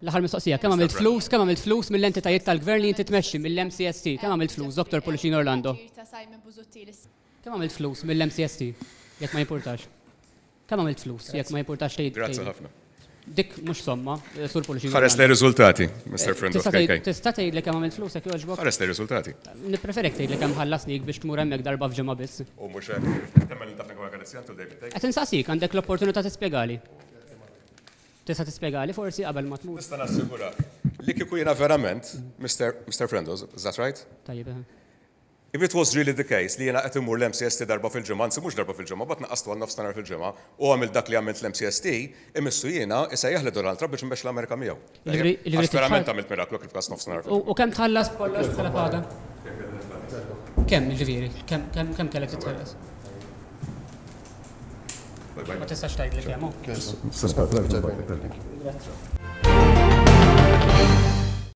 L-aħħar mistoqsija, kemm għamilt flus, kemm għamilt flus mill-entitajiet tal-gvern li inti tmexxi mill-MCST, kemm għamilt flus, Dr. Pullicino Orlando? Kemm għamilt flus mill-MCST, jekk ma jimpurtax? Kemm għamilt flus, jekk ma jimpurtax tgħid? Grazzi ħafna. Dik mhux somma, eh, Sur Pullicino. Ħares lejn riżultati, Mr. Friend of KK. Tista' tgħidli kemm għamilt flus jekk jogħġbok? Ħares lejn riżultati. Nippreferik tgħidli kemm ħallasnik biex tmur hemmhekk darba f'ġimgħa biss. U mhux hekk. Temmen li taf organizzjant u David. Qed insaqsik, għandek l-opportunità tispjegali. Tista' tispjegali forsi qabel ma tmur? Nista' nassigurak li kieku jiena verament, Mr. Mr. Frendo, is that right? Tajjeb. If it was really the case li jiena qed immur l-MCST darba fil-ġimgħa, anzi mhux darba fil-ġimgħa, but naqqastu għal nofs ta' nhar fil-ġimgħa, u għamilt dak li għamilt l-MCST, imissu jiena isejjaħli Donald Trump biex nmexxi l-Amerika miegħu. Għax verament għamilt miraklu kif każ nofs ta' nhar fil-ġimgħa. U kemm tħallas b'kollox bħala paga? Kemm, jiġifieri? Kemm kellek titħallas? Ma tistax tgħidli kemm hu.